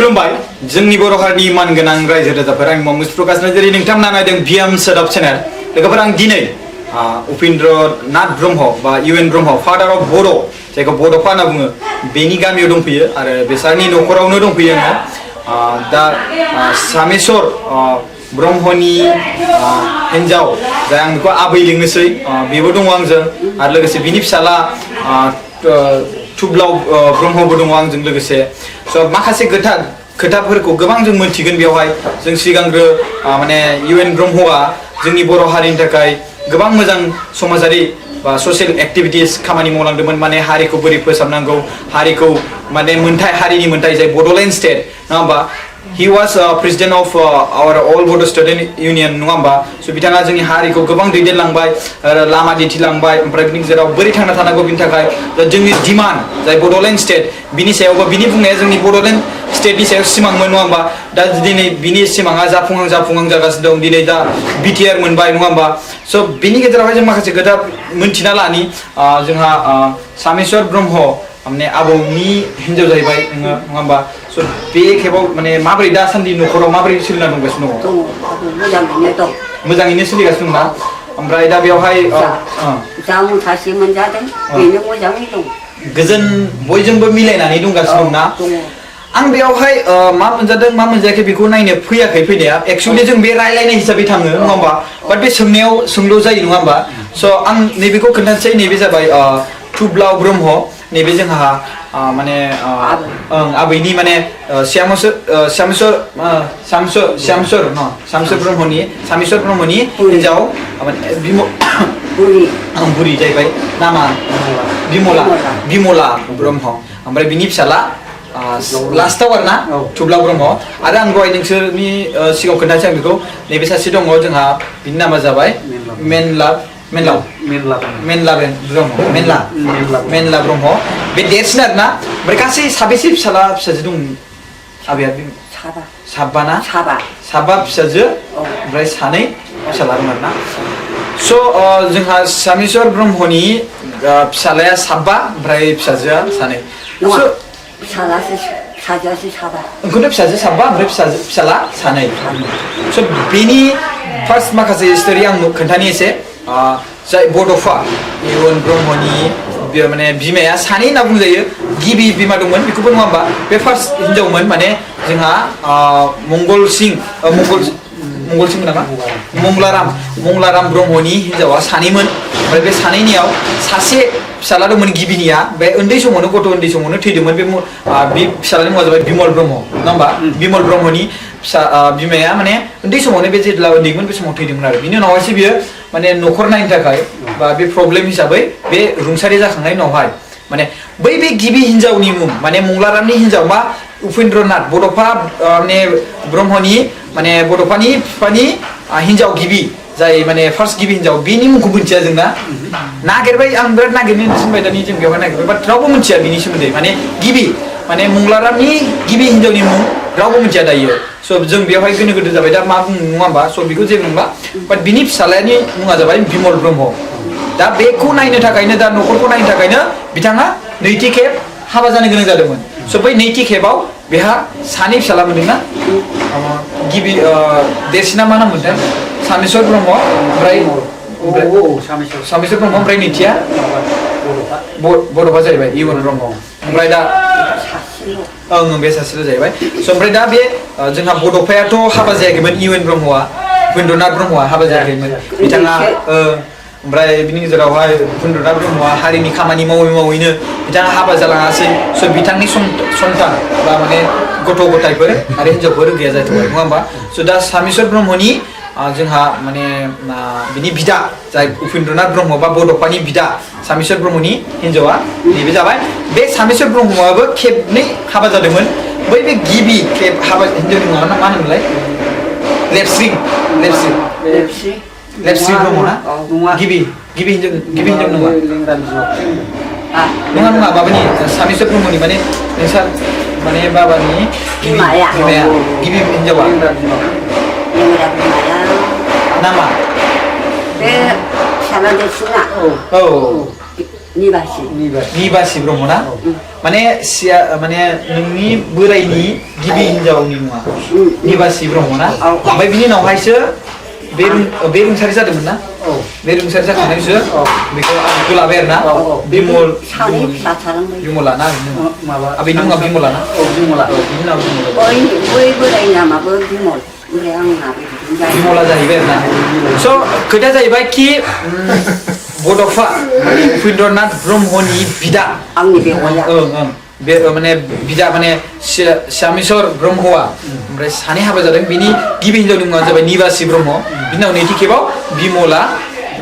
खुलुमबाय जोंनि बर' हारिनि मानगोनां रायजो राजाफोर आं मुस्रि प्रकाश नार्जारि नोंथांमोना नायदों बिएम सोदाब चेनेल लोगोफोर आं दिनै उपेन्द्र नाथ ब्रह्म बा इउएन ब्रह्म फादार अफ बर' जायखौ बड'फा होनना बुङो बेनि गामियाव दंफैयो आरो बेसारनि न'खरावनो दंफैयो आङो दा सामेश्वर ब्रह्मनि हिन्जाव जाय आं बेखौ आबै लिंनोसै बेबो दङ आंजों आरो लोगोसे बिनि फिसाला थुब्लाव ब्रह्मबो दङ आंजों लोगोसे स' माखासे खोथाफोरखौ गोबां जों मोनथिगोन बेवहाय जों सिगांग्रो माने इउएन ब्रह्मआ जोंनि बर' हारिनि थाखाय गोबां मोजां समाजारि बा ससियेल एक्टिभिटिस खामानि मावलांदोंमोन माने हारिखौ बोरै फोसाबनांगौ हारिखौ माने मोनथाय हारिनि मोनथाय जाय बड'लेण्ड स्टेट नङा होमबा he was president of our all Bodo student union नङा होमबा स' बिथाङा जोंनि हारिखौ गोबां दैदेनलांबाय लामा दिन्थिलांबाय ओमफ्राय बिनि गेजेराव बोरै थांना थानांगौ बिनि थाखाय जोंनि डिमान्ड जाय बड'लेण्ड स्टेट बिनि सायावबो बिनि बुंनाया जोंनि बड'लेण्ड स्टेटनि सायाव सिमांमोन नङा होमबा दा दिनै बिनि सिमाङा जाफुंहां जागासिनो दं दिनै दा बिटिआर मोनबाय नङा होमबा स' बिनि गेजेरावहाय जों माखासे खोथा मोनथिना लानि जोंहा सामेश्वर ब्रह्म माने आबौनि हिन्जाव जाहैबाय नङा होमबा स' बे खेबाव माने माबोरै दासान्दि न'खराव माबोरै सोलिना दंगासिनो दङ मोजाङैनो सोलिगासिनो दं ना ओमफ्राय दा बेवहाय जामुंसासे मोनजादों बेनो मोजाङै दं गोजोन बयजोंबो मिलायनानै दंगासिनो दं ना आं बेवहाय मा मोनजादों मा मोनजायाखै बेखौ नायनो फैयाखै फैनाया एक्चुअलि जों बे रायलायनाय हिसाबै थाङो नङा होमबा बाट बे सोंनायाव सोंल' जायो नङा होमबा स' आं नैबेखौ खोन्थानोसै नैबे जाबाय थुब्लाव ब्रह्म नैबे जोंहा माने आबैनि माने श्यामेश्वर ब्रह्मनि हिन्जाव बुरि जाहैबाय नामा बिमला ब्रह्म ओमफ्राय बिनि फिसाला लास्टाव आरो ना थुब्लाव ब्रह्म आरो आं दहाय नोंसोरनि सिगाङाव खोन्थानोसै आं बेखौ नैबे सासे दङ जोंहा बिनि नामा जाबाय मेनला ब्रह्म बे देरसिन आरो ना ओमफ्राय गासै साबेसे फिसाजो दं आबैया साबा ना साबा फिसाजो ओमफ्राय सानै फिसाला दं आरो ना स' जोंहा सामेश्वर ब्रह्मनि फिसालाया साबा ओमफ्राय फिसाजोआ सानै ओंखायनो फिसाजो साबा ओमफ्राय फिसाला सानै स' बेनि फार्स्ट माखासे स्ट'रि आं खोन्थानि एसे जाय बड'फा इउएन ब्रह्मनि माने बिमाया सानै होनना बुंजायो गिबि बिमा दंमोन बेखौबो नङा होमबा बे फार्स्ट हिन्जावमोन माने जोंहा मंगल सिं नामा मंगलाराम ब्रह्मनि हिन्जावा सानैमोन ओमफ्राय बे सानैनियाव सासे फिसाला दंमोन गिबिनिया बे उन्दै समावनो थैदोंमोन बे फिसालानि मुङा जाबाय बिमल ब्रह्म नङा होमबा बिमल ब्रह्मनि फिसा बिमाया माने उन्दै समावनो बे जेब्ला उन्दैमोन बे समाव थैदोंमोन आरो बिनि उनावहायसो बियो माने न'खर नायनो थाखाय बा बे प्रब्लेम हिसाबै बे रुंसारि जाखांनायनि उनावहाय माने बे गिबि हिन्जावनि मुं माने मंगलारामनि हिन्जाव मा उपेन्द्रनाथ बड'फा माने ब्रह्मनि माने बड'फानि बिफानि हिन्जाव गिबि जाय माने फार्स्ट गिबि हिन्जाव बेनि मुंखौ मिथिया जोंना नागिरबाय आं बिराद नागिरनो थिनबाय दानि जों बेवहाय नागिरबाय बाट रावबो मिथिया बिनि सोमोन्दै माने गिबि माने मंगलारामनि गिबि हिन्जावनि मुं रावबो मिथिया दायो स' जों बेवहाय गोनो गोथो जाबाय दा मा बुंनो नङा होमबा स' बेखौ जेबो नंला बाट बिनि फिसालानि मुङा जाबाय बिमल ब्रह्म दा बेखौ नायनो थाखायनो दा न'खरखौ नायनो थाखायनो बिथाङा नैथि खेब हाबा जानो गोनां जादोंमोन स' बै नैथि खेबाव बेहा सानै फिसाला मोनदोंना गिबि देरसिना मा नाम मोनदों सामेश्वर ब्रह्म ओमफ्राय सामेश्वर ब्रह्म ओमफ्राय नैथिया बड'फा जाहैबाय इउएन ब्रह्म ओमफ्राय दा बे सासेल' जाहैबाय स' ओमफ्राय दा बे जोंहा बड'फायाथ' हाबा जायाखैमोन इउएन ब्रह्मआ उपेन्द्रनाथ ब्रह्मआ हाबा जायाखैमोन बिथाङा ओमफ्राय बिनि गेजेरावहाय उपेन्द्रनाथ ब्रह्मआ हारिनि खामानि मावैनो बिथाङा हाबा जालाङासै स' बिथांनि सन्तान बा माने गथ' गथायफोर आरो हिन्जावफोर गैया जाथ'बाय नङा होमबा स' दा सामेश्वर ब्रह्मनि जोंहा माने बिनि बिदा जाय उपेन्द्रनाथ ब्रह्म बा बड'फानि बिदा सामेश्वर ब्रह्मनि हिन्जावा नैबे जाबाय बे सामेश्वर ब्रह्मआबो खेबनै हाबा जादोंमोन बै बे गिबि खेब हाबा हिन्जावनि मुङा मा होनोमोनलाय लेपस्रि ब्रह्म ना गिबि हिन्जाव नङा माबानि सामेश्वर ब्रह्मनि माने नोंसा माने बाबानि बिमाया गिबि हिन्जावा नामा बे फिसाला देरसिना औ निबासि ब्रह्म ना माने माने नोंनि बोरायनि गिबि हिनजावनि मुङा निबासि ब्रह्म ना ओमफ्राय बिनि उनावहायसो बे रुंसारि जादोंमोन ना बे रुंसारि जाखांनायसो बेखौ आंखौ लाबाय आरो ना बिमल बिमला ना माबा बेनि मुङा बिमला ना बिमला बिनि उनाव बिमला बै बोरायनि नामाबो बिमल ओमफ्राय आंनाबो बिमला जाहैबाय आरो ना स' खोथाया जाहैबाय कि बड'फा उपेन्द्रनाथ ब्रह्मनि बिदा आंनि बेवाइया बे माने बिदा माने श्यामेश्वर ब्रह्मआ ओमफ्राय सानै हाबा जादों बिनि गिबि हिनजावनि मुङा जाबाय निबासि ब्रह्म बिनि उनाव नैथि खेबाव बिमला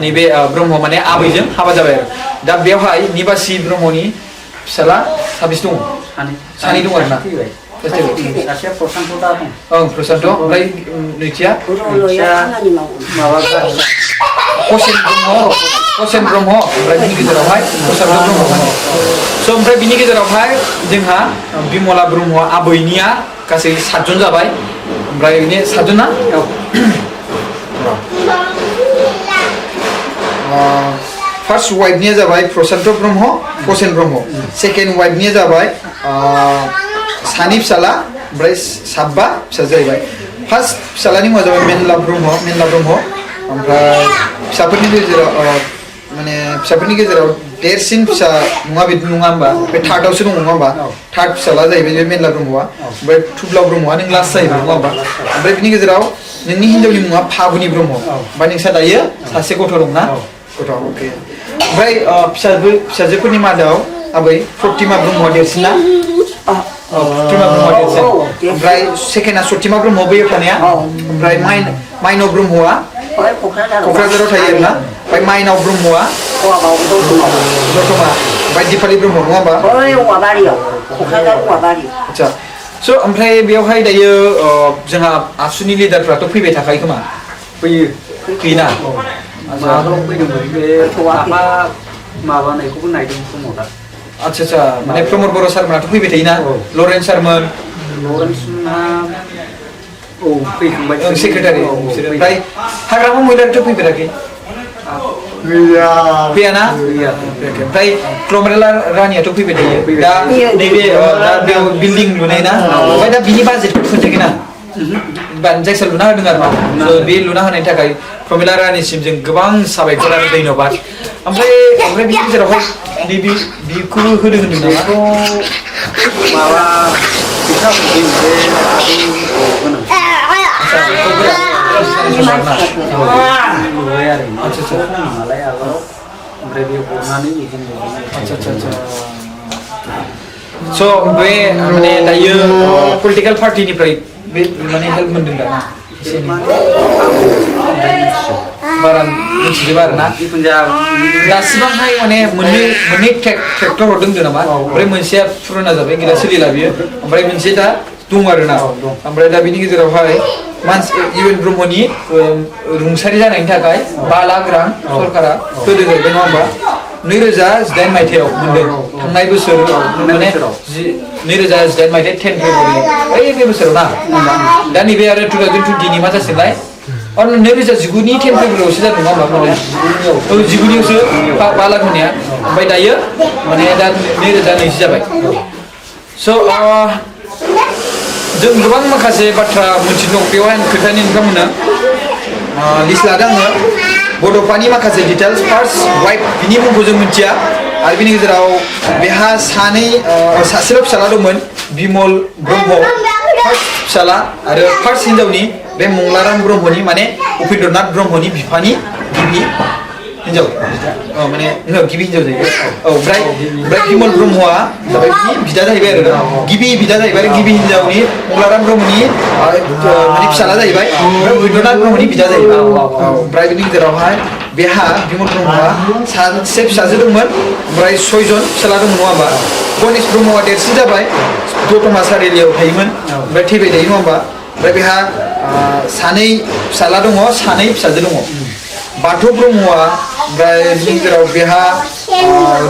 नैबे ब्रह्म माने आबैजों हाबा जाबाय आरो दा बेवहाय निबासि ब्रह्मनि फिसाला साबेसे दङ सानै दं आरो ना सासेया प्रसान्त दा दं प्रसान्त ओमफ्राय नैथिया माबा कसेन ब्रह्म ओमफ्राय बिनि गेजेरावहाय प्रसान्त ब्रह्म माने स' ओमफ्राय बिनि गेजेरावहाय जोंहा बिमला ब्रह्म आबैनिया गासै 7 जन जाबाय ओमफ्राय बिनि 7 जन ना फार्स्ट वाइफनिया जाबाय प्रसान्त ब्रह्म कसेन ब्रह्म सेकेन्ड वाइफनिया जाबाय सानै फिसाला ओमफ्राय 7 फिसा जाहैबाय फार्स्ट फिसालानि मुङा जाबाय मेनला ब्रह्म ओमफ्राय फिसाफोरनि गेजेराव देरसिन फिसा नङा बिदि नङा होमबा बे थार्डआवसो दङ नङा होमबा थार्ड फिसाला जाहैबाय बे मेनला ब्रह्मआ ओमफ्राय थुब्ला ब्रह्मआ नों लास्ट जाहैबाय नङा होमबा ओमफ्राय बिनि गेजेराव नोंनि हिनजावनि मुङा फागुनि ब्रह्म ओमफ्राय नोंसा दायो सासे गथ' दंना गथ' अके ओमफ्राय फिसाजोफोरनि मादाव आबै प्रतिमा ब्रह्मआ देरसिन ना प्रतिमा ब्रह्मआ देरसिन ओमफ्राय सेकेन्डआ सतिमा ब्रह्म बैयाव थानाया ओमफ्राय माइनाव ब्रह्मआ क'क्राझाराव थायो आरोना ओमफ्राय माइनाव ब्रह्मआ दतमा ओमफ्राय दिपालि ब्रह्म नङा होमबा आदसा स' ओमफ्राय बेवहाय दायो जोंहा आबसुनि लिडारफ्राथ' फैबाय थाखायो खोमा फैयोना माबायाव फैदोंमोन बे आफा माबानायखौबो नायदों प्रमदा आदसा माने प्रमद बर' सारमोनाथ' फैबाय थायोना लरेन्स सारमोन फैखांबाय सेक्रेटारि ओमफ्राय हाग्रामा महिलारिथ' फैफेराखै फैयाना ओमफ्राय क्लमेला रानियाथ' फैबाय थायो दा नैबे बेयाव बिल्डिं लुनाय ना ओमफ्राय दा बिनि बाजेटखौ खोन्थागोन ना जायखिया लुना होदों आरो ना बे लुना होनायनि थाखाय प्रमिला रानिसिम जों गोबां साबायखर आरो धन्यबाद ओमफ्राय बिनि गेजेरावहाय नैबे बेखौबो होदों होनदों नामा माबा फैसा नालाय आगोलाव ओमफ्राय बे हरनानै स' बे माने दायो पलिटिकेल पार्टिनिफ्राय बे माने हेल्प मोनदों दा बारा मिथिजोबा आरो ना दासिमावहाय माने मोननै ट्रेक्टर हरदों होनदों नामा ओमफ्राय मोनसेया फुराना जाबाय गैला सोलिला बियो ओमफ्राय मोनसे दा दं आरो ना ओमफ्राय दा बिनि गेजेरावहाय इउएन ब्रह्मनि रुंसारि जानायनि थाखाय 5 लाख रां सरकारा होदों जाहैबाय नङा होमबा 2018 मायथाइयाव मोनदों थांनाय बोसोर माने 2018 मायथाइ 10 फेब्रुवारि बे बोसोराव ना दा नैबे आरो 2020 नि मा जासिगोनलाय 2019 नि 10 फेब्रुवारियावसो जादों नङा होमबा 19नियावसो 5 लाख होनाया ओमफ्राय दायो माने दा 2020 जाबाय स' जों गोबां माखासे बाथ्रा मोनथिनो दं बेवहाय आं खोन्थानि नोंथांमोननो लिस्ट लादों आङो बड'फानि माखासे डिटेल्स फार्स्ट वाइफ बिनि मुंखौ जों मिथिया आरो बिनि गेजेराव बेहा सासेल' फिसाला दंमोन बिमल ब्रह्म फार्स्ट फिसाला आरो फार्स्ट हिनजावनि बे मंलाराम ब्रह्मनि माने उपेन्द्रनाथ ब्रह्मनि बिफानि गिबि हिनजाव माने गिबि हिनजाव जाहैबाय ओमफ्राय बिमल ब्रह्मआ जाबाय बिदा जाहैबाय आरो गिबि बिदा जाहैबाय गिबि हिनजावनि मंलाराम ब्रह्मनि माने फिसाला जाहैबाय ओमफ्राय उपेन्द्रनाथ ब्रह्मनि बिदा जाहैबाय ओमफ्राय बिनि गेजेरावहाय बेहा बिमल ब्रह्मआ सासे फिसाजो दंमोन ओमफ्राय 6 जन फिसाला दंमोन नङा होमबा गणेश ब्रह्मआ देरसिन जाबाय दतमा सारिआलियाव थायोमोन ओमफ्राय थैबाय थायो नङा होमबा ओमफ्राय बेहा 2 फिसाला दङ 2 फिसाजो दङ बाथौ ब्रह्मआ ओमफ्राय बिनि गेजेराव बेहा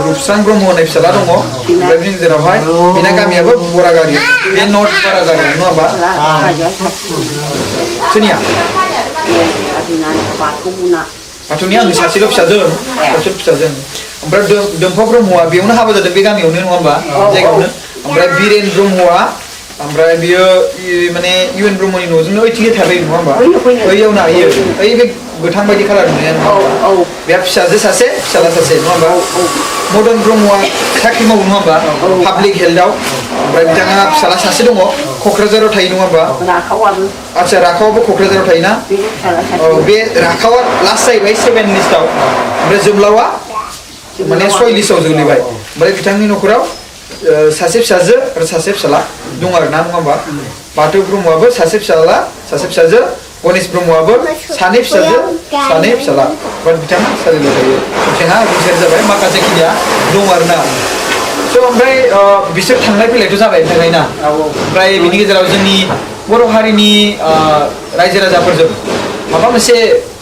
रुपस्रां ब्रह्म होननाय फिसाला दङ ओमफ्राय बिनि गेजेरावहाय बेना गामियाबो बरागारि बे नर्थ बरागारि नङा होमबा सोरनिया बाथौनि आंनि सासेल' फिसाजों सासेल' फिसाजों ओमफ्राय दोमफा ब्रह्मआ बेयावनो हाबा जादों बे गामियावनो नङा होमबा जायगायावनो ओमफ्राय बिरेन ब्रह्मआ ओमफ्राय बियो माने इउएन ब्रह्मनि न'जोंनो ओइथिंजाय थाबाय नङा होमबा ओइयाव नायो ओइ बे गोथां बायदि कालार नुनाया नङा होमबा बेहा फिसाजो सासे फिसाला सासे नङा होमबा मदन ब्रह्मआ साख्रि मावो नङा होमबा पाब्लिक हेल्थआव ओमफ्राय बिथाङा फिसाला सासे दङ क'क्राझाराव थायो नङा होमबा आচ্ছা राखावाबो क'क्राझाराव थायोना बे राखावा लास्ट जाहैबाय 7 लिस्टआव ओमफ्राय जोमलावा माने 6 लिस्टआव जोलैबाय ओमफ्राय बिथांनि न'खराव सासे फिसाजो आरो सासे फिसाला दं आरो ना नङा होमबा बाथौ ब्रह्मआबो सासे फिसाला सासे फिसाजो गणेश ब्रह्मआबो सानै फिसाजो सानै फिसाला बाट बिथाङा सारिल' थायो बिथाङा रुंसारि जाबाय माखासे खिनिया दं आरो ना स' ओमफ्राय बिसोर थांलाय फैलायथ' जाबाय थाखाय ना ओमफ्राय बिनि गेजेराव जोंनि बर' हारिनि रायजो राजाफोरजों माबा मोनसे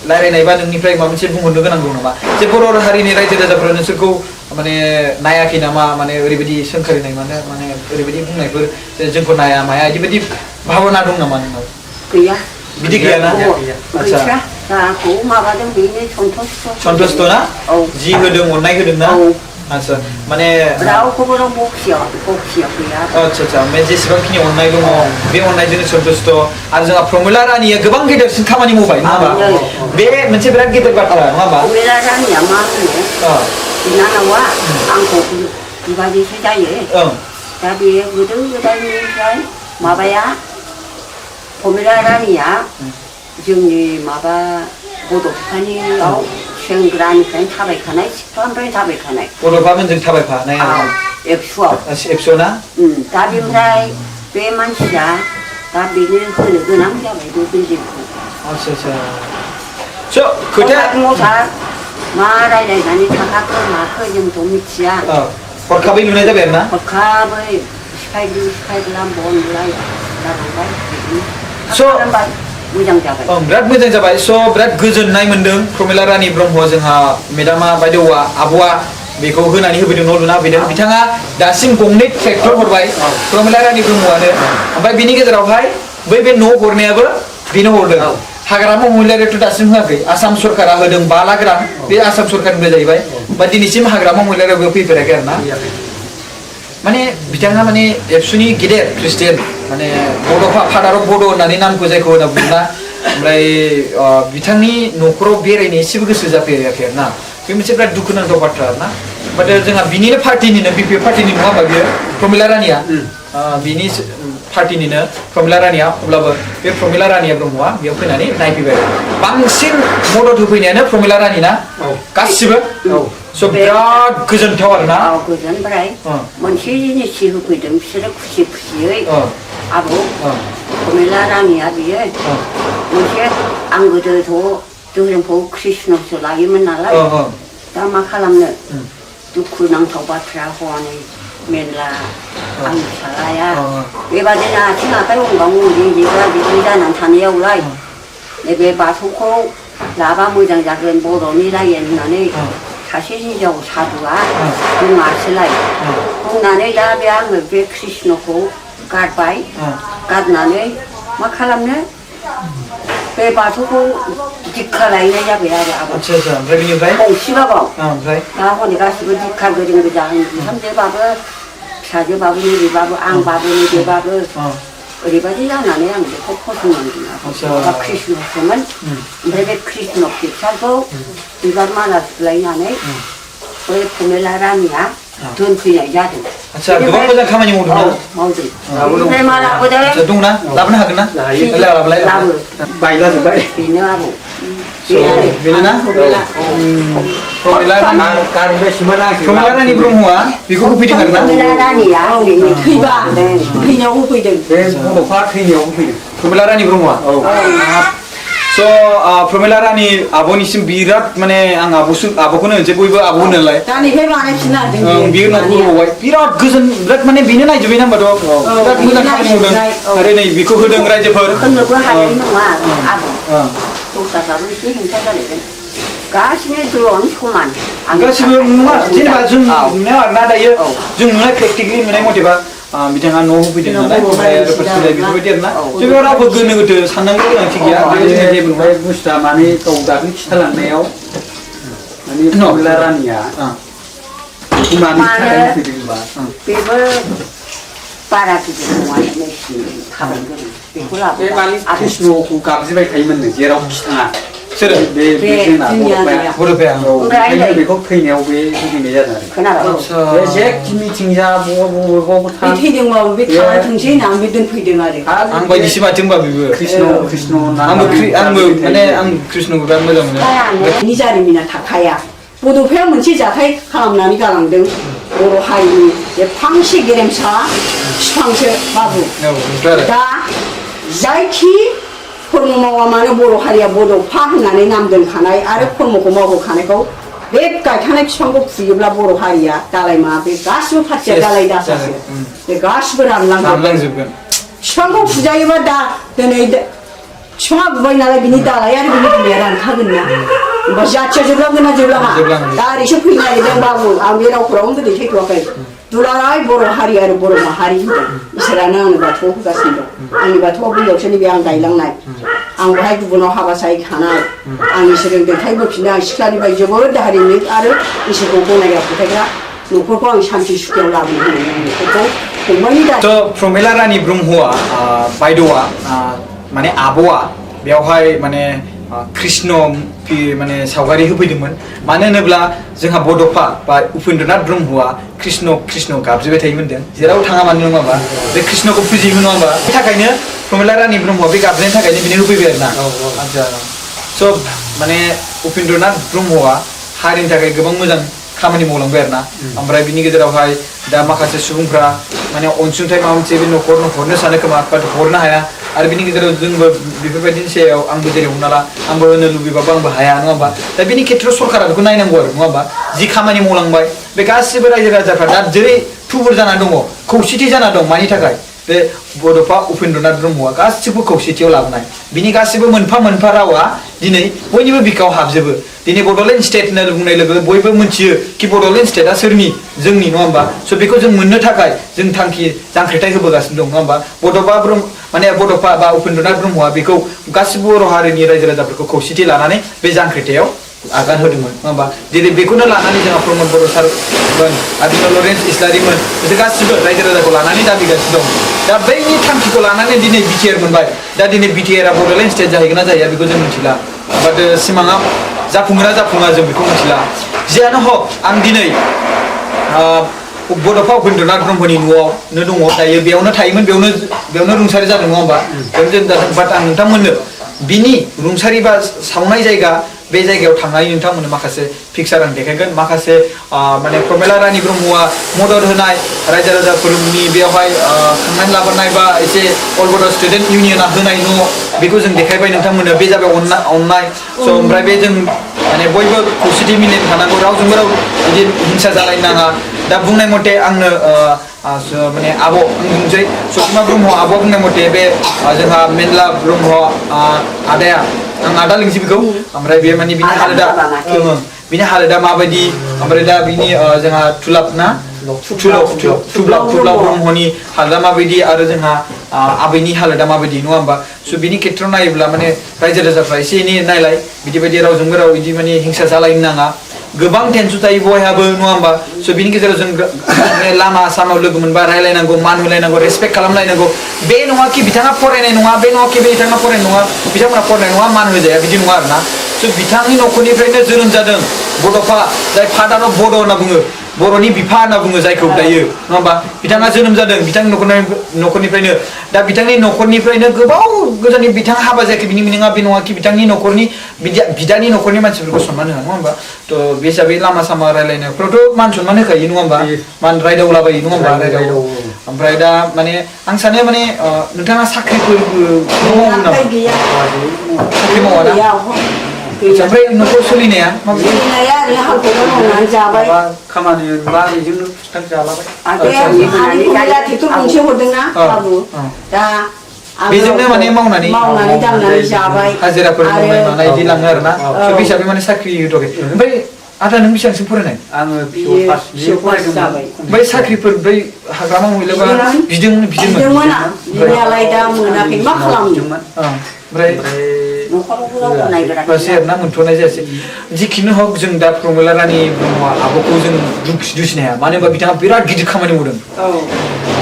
रायलायनाय बा नोंनिफ्राय माबा मोनसे बुंहरनो गोनां दं नामा जे बर' हारिनि रायजो राजाफोरा नोंसोरखौ माने नायाखै नामा माने ओरैबायदि सोंखारिनाय माने ओरैबायदि बुंनायफोर जोंखौ नाया माया बिदिबायदि भाबना दं नामा नोंनाव गैया बिदि गैयाना आच्छा जाखौ माबादों बेनो सन्तुष्ट ना जि होदों अननाय होदों ना आच्छा माने रावखौबो राव बखिया गैया आच्छा ओमफ्राय जेसेबांखिनि अननाय दङ बे अननायजोंनो सन्तुष्ट आरो जोंहा प्रमिला रानिया गोबां गेदेरसिन खामानि मावबाय नङा होमबा बे मोनसे बिराद गेदेर बाथ्रा नङा होमबा प्रमिला रानिया मा होनो बिनानावा आंखौ बिबादिसो जायो दा बे गोदो गोदायनिफ्राय माबाया प्रमिला रानिया जोंनि माबा बड'फानियाव सेंग्रानिफ्रायनो थाबायखानाय सिख्लानिफ्रायनो थाबायखानाय बड'फामोनजों थाबायफानाय एबसुआव ना दा बेनिफ्राय बे मानसिया दा बेनो होनो गोनां जाबाय बे बिल्डिंखौ स' खोथाया मा रायलायनानै थाखाखो माखो जोंथ' मिथिया हरखाबै नुनाय जाबाय आरो ना हरखाबै सिफायब्ला बनलाय जालांबाय मोजां जाबाय बिराद मोजां जाबाय स' बिराद गोजोननाय मोन्दों प्रमिला रानि ब्रह्म जोंहा मेदामा बायदेवा आब'आ बेखौ होनानै होफैदों न' लुना होफैदों बिथाङा दासिम गंनै ट्रेक्टर हरबाय प्रमिला रानि ब्रह्मआनो ओमफ्राय बिनि गेजेरावहाय बै बे न' हरनायाबो बेनो हरदों हाग्रामा महिलारियाथ' दासिम होआखै आसाम सरकारा होदों 5 लाख रां बे आसाम सरकारनिफ्राय जाहैबाय बा दिनैसिम हाग्रामा महिलारियाव बेयाव फैफेराखै आरो ना माने बिथाङा माने एबसुनि गेदेर ख्रिस्टियान माने बड'फा फादार अफ बड' होननानै नामखौ जायखौ होनना बुङोना ओमफ्राय बिथांनि न'खराव बेरायनो एसेबो गोसो जाफेराखै आरो ना बे मोनसे बिराद दुखुनांथाव बाथ्रा आरो ना बाट जोंहा बिनिनो पार्टिनिनो बिपिएफ पार्टिनि नङा होमबा बियो प्रमिला रानिया बिनि पार्टिनिनो प्रमिला रानिया अब्लाबो बे प्रमिला रानिया ब्रह्मआ बेयाव फैनानै नायफैबाय बांसिन मदद होफैनायानो प्रमिला रानि ना गासिबो स' बिराद गोजोनथाव आरो ना गोजोनबाय मोनसे जिनिस होफैदों बिसोरो खुसि खुसियै आब' प्रमिला रानिया बियो मोनसे आं गोदोथ' धोरोमखौ कृष्णसो लायोमोन नालाय दा मा खालामनो दुखु नांथाव बाथ्रा हनै मेरला आंनि फिसालाया बेबादिनो आथिं आखाइ अंगां उन्दै जानानै थानायावलाय नैबे बाथौखौ लाबा मोजां जागोन बर'नि रायजो होननानै सासे हिनजाव सादुआ बुङासैलाय बुंनानै दा बे आङो बे कृष्णखौ गारबाय गारनानै मा खालामनो बे बाथौखौ दिक्षा लायनाय जाबाय आरो गंसेबाबाव दा हनै गासिबो दिक्षा गोरों गोजा बिहामजोबाबो फिसाजोबाबो नैबेबाबो आंबाबो नैबेबाबो ओरैबायदि जानानै आं बेखौ फसंनांदों कृष्णसोमोन ओमफ्राय बे कृष्ण पिक्सारखौ बिबार माला सुलायनानै बै प्रमिला रानिया दोनफैनाय जादों गोबां मोजां खामानि मावदों ओमफ्राय मा लाबोदों दंना लाबोनो हागोन ना बायलाजोब्बाय बेनो आबौ बेनोना प्रमिला रानि ब्रह्मआ बेखौ होफैदों आरो ना प्रमिला रानिया थैनायाव होफैदों बे बड'फा थैनायाव होफैदों प्रमिला रानि ब्रह्मआ स' प्रमिला रानि आब'निसिम बिराद माने आं आब'खौनो होनसै बयबो आब' होनो नालाय दानिफ्राय बानायफिननो हादों बियो न'खौ होबावबाय बिराद गोजोन बिराद माने बेनो नायजोब्बाय ना होनबाथ' बिराद मोजां खामानि मावदों आरो नै बेखौ होदों रायजोफोर होननोबो हानाय नङा आब' दस्राफ्राबो एसे हेंथा जालायगोन गासिबो जिउआवनो समान गासिबो नङा जेनेबा जों नुनायाव आरोना दायो जों नुनाय प्रेक्टिकेलि नुनाय मथेबा बिथाङा न' होफैदों नालाय ओमफ्राय बेफोरबायदि आरोना जों रावबो गोनो गोथो साननांगौ गोनांथि गैया बे बुस्थुआ माने गाव दाख्लै खिथालांनायाव माने प्रमिला रानिया मानि थाखाय होफैदोंबा बेबो बारा गिदिर नङा नोंसिनि थाबाय गोनां बेखौ बे लाबोबाय माने कृष्णखौ गाबज्रिबाय थायोमोननो जेरावखि थाङा सोर बे जोंना बर'फाया ओंखायनो बेखौ थैनायाव बे होफैनाय जादों आरो खोनाबाय बे जेखि मिथिं जा बबावबा बे थैदोंबाबो बे थांना थोंसै होननानै बे दोनफैदों आरो आं बायदिसो माथो होनबा बेबो कृष्ण आंबो माने आं कृष्णखौ बिराद मोजां मोनो बिनि जारिमिना थाखाया बड'फाया मोनसे जाथाय खालामनानै गालांदों बर' हारिनि बे फांसे गेरेमसा बिफांसो बाबु दा जायखि कर्म मावा मानो बर' हारिया बड'फा होननानै नाम दोनखानाय आरो कर्मखौ मावबोखानायखौ बे गायखानाय बिफांखौ फुयोब्ला बर' हारिया दालाय मा बे गासिबो पार्टिया दालाय दासासो बे गासिबो रानलांजोबगोन बिफांखौ फुजायोबा दा दिनै बिफाङा गुबाय नालाय बिनि दालाय आरो बिनि बिलाइया रानखागोन ना होमबा जाथिया जोबलांगोन ना जोबलाङा दा ओरैसो फैनो नागिरदों बाबु आं बे रावफोरावनो गोदै थैथ'वाखै दुलाराय बर' हारि आरो बर' माहारि होनदों इसोरानो आंनो बाथौआव होगासिनो दं आंनि बाथौआव बैयावसो नैबे आं गायलांनाय आं बेहाय गुबुनाव हाबा जाहैखानाय आं इसोरजों दैथायबोफिननो आं सिख्लानिफ्राय जोबोद दाहारिनो आरो इसोरखौ गनायग्रा फोथायग्रा न'खरखौ आं सान्थि सुखियाव लाबोनो होनाय आं न'खरखौ फंबायनि दा तो प्रमिला रानी ब्रह्मआ बायद'आ माने आब'आ बेवहाय माने कृष्ण माने सावगारि होफैदोंमोन मानो होनोब्ला जोंहा बड'फा बा उपेन्द्रनाथ ब्रह्मआ कृष्ण गाबज्रिबाय थायोमोन जेराव थाङा मानो नङा होमबा बे कृष्णखौ फुजियोमोन नङा होमबा बेनि थाखायनो प्रमिला रानी ब्रह्मआ बे गाबज्रिनायनि थाखायनो बिनो होफैबाय आरोना आच्छा स' माने उपेन्द्रनाथ ब्रह्मआ हारिनि थाखाय गोबां मोजां खामानि मावलांबाय आरोना ओमफ्राय बिनि गेजेरावहाय दा माखासे सुबुंफ्रा माने अनसुंथाइ माबा मोनसे बे न'खरनो हरनो सानो खोमा बाट हरनो हाया आरो बिनि गेजेराव जोंबो बेफोरबायदिनि सायाव आंबो जेरै हमना ला आंबो होनो लुबैबाबो आंबो हाया नङा होमबा दा बिनि खेथ्रआव सरकारा बेखौ नायनांगौ आरो नङा होमबा जि खामानि मावलांबाय बे गासिबो रायजो राजाफ्रा दा जेरै थुबुर जाना दङ खौसेथि जाना दं मानि थाखाय बे बड'फा उपेन्द्रनाथ ब्रह्मआ गासिबो खौसेथियाव लाबोनाय बिनि गासिबो मोनफा मोनफा रावा दिनै बयनिबो बिखायाव हाबजोबो दिनै बड'लेण्ड स्टेट होनना बुंनाय लोगो बयबो मिथियो कि बड'लेण्ड स्टेटआ सोरनि जोंनि नङा होमबा स' बेखौ जों मोननो थाखाय जों थांखि जांख्रिथाय होबोगासिनो दं नङा होमबा बड'फा बा उपेन्द्रनाथ ब्रह्मआ बेखौ गासिबो बर' हारिनि रायजो राजाफोरखौ खौसेथि लानानै बे जांख्रिथायाव आगान होदोंमोन नङा होमबा जेरै बेखौनो लानानै जोंहा प्रमद बर' सारमोन आदित्य लरेन्स इस्लारिमोन बिसोर गासिबो रायजो राजाखौ लानानै दाबिगासिनो दं दा बैनि थांखिखौ लानानै दिनै बिटिआर मोनबाय दा दिनै बिटिआरआ बड'लेण्ड स्टेट जाहैगोन ना जाहैया बेखौ जों मिथिला बाट सिमाङा जाफुङा जों बेखौ मिथिला जियानो हक आं दिनै बड'फा उपेन्द्रनाथ ब्रह्मनि न'आवनो दङ दायो बेयावनो थायोमोन बेयावनो रुंसारि जादों नङा होमबा बेयावनो जों जादों बाट आं नोंथांमोननो बिनि रुंसारि बा सावनाय जायगा बे जायगायाव थांनानै नोंथांमोननो माखासे पिक्सार आं देखायगोन माखासे माने प्रमिला रानी ब्रह्मआ मदद होनाय रायजो राजाफोरनि बेवहाय खांनानै लाबोनाय बा एसे अल बड' स्टुडेन्ट इउनियना होनाय न' बेखौ जों देखायबाय नोंथांमोननो बे जाबाय अननाय स' ओमफ्राय बे जों माने बयबो खौसेथि मिलायना थानांगौ रावजोंबो राव बिदि हिंसा जालायनो नाङा दा बुंनाय मथे आंनो माने आब' आं बुंसै सतिमा ब्रह्म आब' बुंनाय मथे बे जोंहा मेनला ब्रह्म आदाया आं आदा लिंसै बेखौ ओमफ्राय बे माने बिनि हालोदा माबायदि ओमफ्राय दा बिनि जोंहा थुब्ला ब्रह्मनि हालोदा माबायदि आरो जोंहा आबैनि हालोदा माबायदि नङा होमबा स' बिनि खेथ्रआव नायोब्ला माने रायजो राजाफ्रा एसे एनै नायलाय बिदि बायदि रावजोंबो राव बिदि माने हिंसा जालायनो नाङा गोबां टेनसन थायो बयहाबो नङा होमबा स' बिनि गेजेराव जों लामा सामायाव लोगो मोनबा रायलायनांगौ मान होलायनांगौ रेसपेक्ट खालामलायनांगौ बे नङा कि बिथाङा फरायनाय नङा बे नङा कि बिथाङा फरायनाय नङा बिथांमोना फरायनाय नङा मान होजाया बिदि नङा आरोना स' बिथांनि न'खरनिफ्रायनो जोनोम जादों बड'फा जाय फादार अफ बड' होनना बुङो बर'नि बिफा होनना बुङो जायखौ दायो नङा होमबा बिथाङा जोनोम जादों बिथांनि न'खरनिफ्रायनो दा बिथांनि न'खरनिफ्रायनो गोबाव गोजाननि बिथाङा हाबा जायाखै बिनि मिनिङा बे नङा कि बिथांनि न'खरनि बिदानि न'खरनि मानसिफोरखौ सनमान होआ नङा होमबा थ' बे हिसाबै लामा सामा रायलायनायफ्रावथ' मान सनमान होखायो नङा होमबा मान रायदावलाबायो नङा होमबा रायदाव ओमफ्राय दा माने आं सानो माने नोंथाङा साख्रिफोरबो मावो नामा साख्रि मावा ना ओमफ्राय न'खर सोलिनाया ओरैनो हालखौनो मावनानै जाबाय खामानि मोनबा बेजोंनो खिथाब जालाबाय ट्रेक्टर गंसे हरदोंना बाबु दा बेजोंनो माने मावनानै दांनानै जाबाय हाजिराफोर मावनाय मानाय बिदि लाङो आरोना बे हिसाबै माने साख्रि होथ'वाखै ओमफ्राय आदा नों बेसेबांसिम फरायनाय आङो बै साख्रिफोर बै हाग्रामा महिलाबा बिदोंमोन बिनियालाय दा मोनाखै मा खालामनो ओमफ्राय न'खरावबो रावबो नायग्रा मासे ना मोनथ'नाय जायासै जिखिनि हक जों दा प्रमिला रानि ब्रह्मआ आब'खौ जों दुसिनो हाया मानो होनबा बिथाङा बिराद गिदिर खामानि मावदों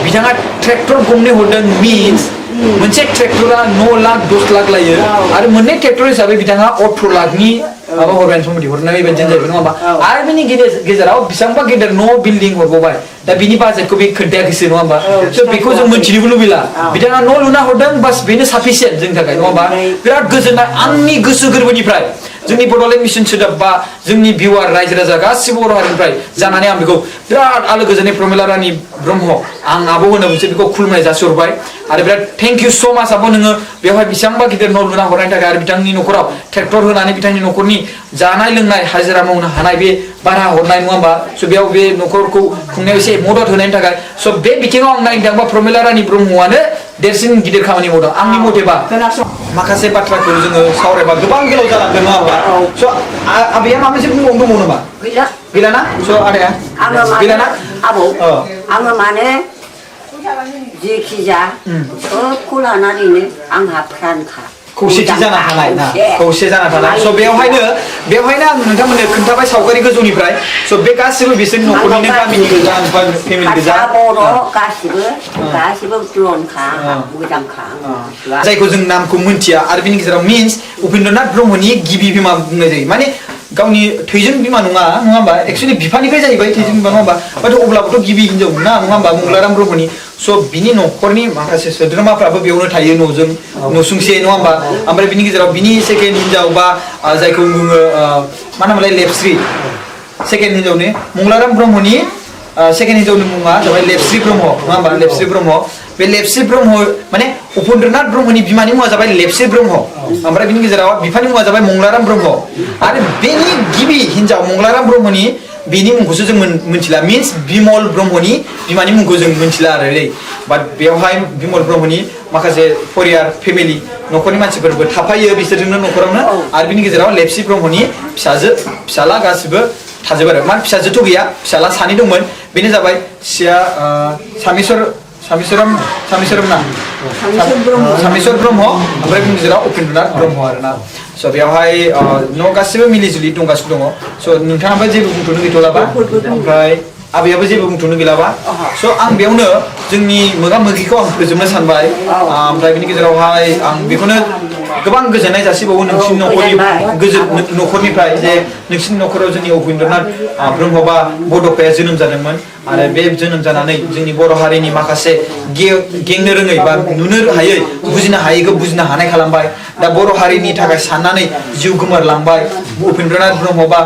बिथाङा ट्रेक्टर गंनै हरदों मिन्स मोनसे ट्रेक्टरा 9 लाख 10 लाख लायो आरो मोननै ट्रेक्टर हिसाबै बिथाङा 18 लाखनि माबा हरबाय सम्पति हरनाय बायदि जाहैबाय नङा होमबा आरो बिनि गेजेराव बेसेबांबा गेदेर न' बिल्डिं हरबावबाय दा बिनि बाजेटखौ बे खोन्थायाखैसो नङा होमबा स' बेखौ जों मिथिनोबो लुबैला बिथाङा न' लुना हरदों बास बेनो साफिसियेन्ट जोंनि थाखाय नङा होमबा बिराद गोजोननाय आंनि गोसो गोरबोनिफ्राय जोंनि बड'लेण्ड मिशन सोदोब बा जोंनि भिउआर रायजो राजा गासिबो बर' हारिनिफ्राय जानानै आं बेखौ बिराद आलो गोजोनै प्रमिला रानि ब्रह्म आं आब' होनो मोनसे बेखौ खुलुमनाय जासिहरबाय आरो बिराद थेंक इउ स' माच आब' नोङो बेवहाय बेसेबांबा गिदिर न' लुना हरनायनि थाखाय आरो बिथांनि न'खराव ट्रेक्टर होनानै बिथांनि न'खरनि जानाय लोंनाय हाजिरा मावनो हानाय बे भारा हरनाय नङा होमबा स' बेयाव बे न'खरखौ खुंनायाव एसे मदद होनायनि थाखाय स' बे बिथिङाव आं नायनो थाङोबा प्रमिला रानि ब्रह्मआनो देरसिन गिदिर खामानि मावदों आंनि मथेबा माखासे बाथ्राखौ जोङो सावरायबा गोबां गोलाव जालांगोन नङा होमबा स' आबैया माबा मोनसे बुंबावनो दङ नामा गैला ना स' आदाया गैला ना आबौ आङो माने जेखि जा सबखौ लानानैनो आंहा प्राणखा खौसेथि जानो हानाय ना खौसे जाना थानाय स' बेवहायनो आं नोंथांमोननो खोन्थाबाय सावगारि गोजौनिफ्राय स' बे गासिबो बिसोरनि न'खरनिनो गामिनि गोजा फेमिलि गोजा बर' गासिबो ब्लनखा मोजांखा जायखौ जों नामखौ मोनथिया आरो बिनि गेजेराव मिन्स उपेन्द्रनाथ ब्रह्मनि गिबि बिमा बुंनाय जायो माने गावनि थैजों बिमा नङा होमबा एक्सुवेलि बिफानिफ्राय जाहैबाय थैजों बिमा नङा होमबा बाट अब्लाबोथ' गिबि हिनजाव ना नङा होमबा मंगलाराम ब्रह्मनि स' बिनि न'खरनि माखासे सोद्रोमाफ्राबो बेयावनो थायो न'जों न'सुंसे नङा होमबा ओमफ्राय बिनि गेजेराव बिनि सेकेन्ड हिनजाव बा जायखौ बुङो मा होनोमोनलाय लेपस्रि सेकेन्ड हिनजावनि मंगलाराम ब्रह्मनि सेकेन्ड हिनजावनि मुङा जाबाय लेपस्रि ब्रह्म नङा होमबा लेपस्रि ब्रह्म बे लेपस्रि ब्रह्म माने उपेन्द्रनाथ ब्रह्मनि बिमानि मुङा जाबाय लेपस्रि ब्रह्म ओमफ्राय बिनि गेजेराव बिफानि मुङा जाबाय मंगलाराम ब्रह्म आरो बेनि गिबि हिनजाव मंगलाराम ब्रह्मनि बेनि मुंखौसो जों मिथिला मिन्स बिमल ब्रह्मनि बिमानि मुंखौ जों मिथिला आरो दै बाट बेवहाय बिमल ब्रह्मनि माखासे परियार फेमिलि न'खरनि मानसिफोरबो थाफायो बिसोरजोंनो न'खरावनो आरो बिनि गेजेराव लेपस्रि ब्रह्मनि फिसाला गासिबो थाजोबो आरो मान फिसाजोथ' गैया फिसाला सानै दंमोन बेनो जाबाय सामेश्वरम ना सामेश्वर ब्रह्म ओमफ्राय बिनि गेजेराव उपेन्द्रनाथ ब्रह्म आरोना स' बेवहाय न' गासिबो मिलिजुलि दंगासिनो दङ स' नोंथाङाबो जेबो बुंथ'नो गैथ'लाबा ओमफ्राय आबैयाबो जेबो बुंथ'नो गैलाबा स' आं बेयावनो जोंनि मोगा मोगिखौ आं फोजोबनो सानबाय ओमफ्राय बिनि गेजेरावहाय आं बेखौनो गोबां गोजोननाय जासिबावो नोंसिनि न'खरनिफ्राय जे नोंसिनि न'खराव जोंनि उपेन्द्रनाथ ब्रह्म बा बड'फाया जोनोम जादोंमोन आरो बे जोनोम जानानै जोंनि बर' हारिनि माखासे गेंनो रोङै बा नुनो हायै बुजिनो हायैखौ बुजिनो हानाय खालामबाय दा बर' हारिनि थाखाय साननानै जिउ गोमोरलांबाय उपेन्द्रनाथ ब्रह्म बा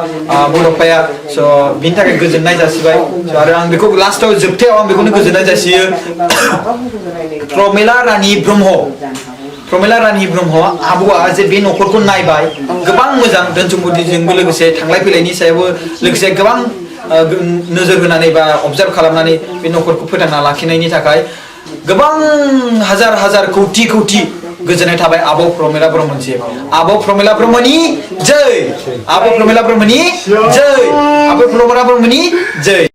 बड'फाया स' बिनि थाखाय गोजोननाय जासिबाय आरो आं बेखौ लास्टाव जोबथायाव आं बेखौनो गोजोननाय जासियो प्रमिला रानि ब्रह्म आब'आ जे बे न'खरखौ नायबाय गोबां मोजां धोन सम्पतिजोंबो लोगोसे थांलाय फैलायनि सायावबो लोगोसे गोबां नोजोर होनानै बा अबजार्भ खालामनानै बे न'खरखौ फोथांना लाखिनायनि थाखाय गोबां हाजार कौटि गोजोननाय थाबाय आब' प्रमिला ब्रह्मनिसिम आब' प्रमिला ब्रह्मनि जय आब' प्रमिला ब्रह्मनि जय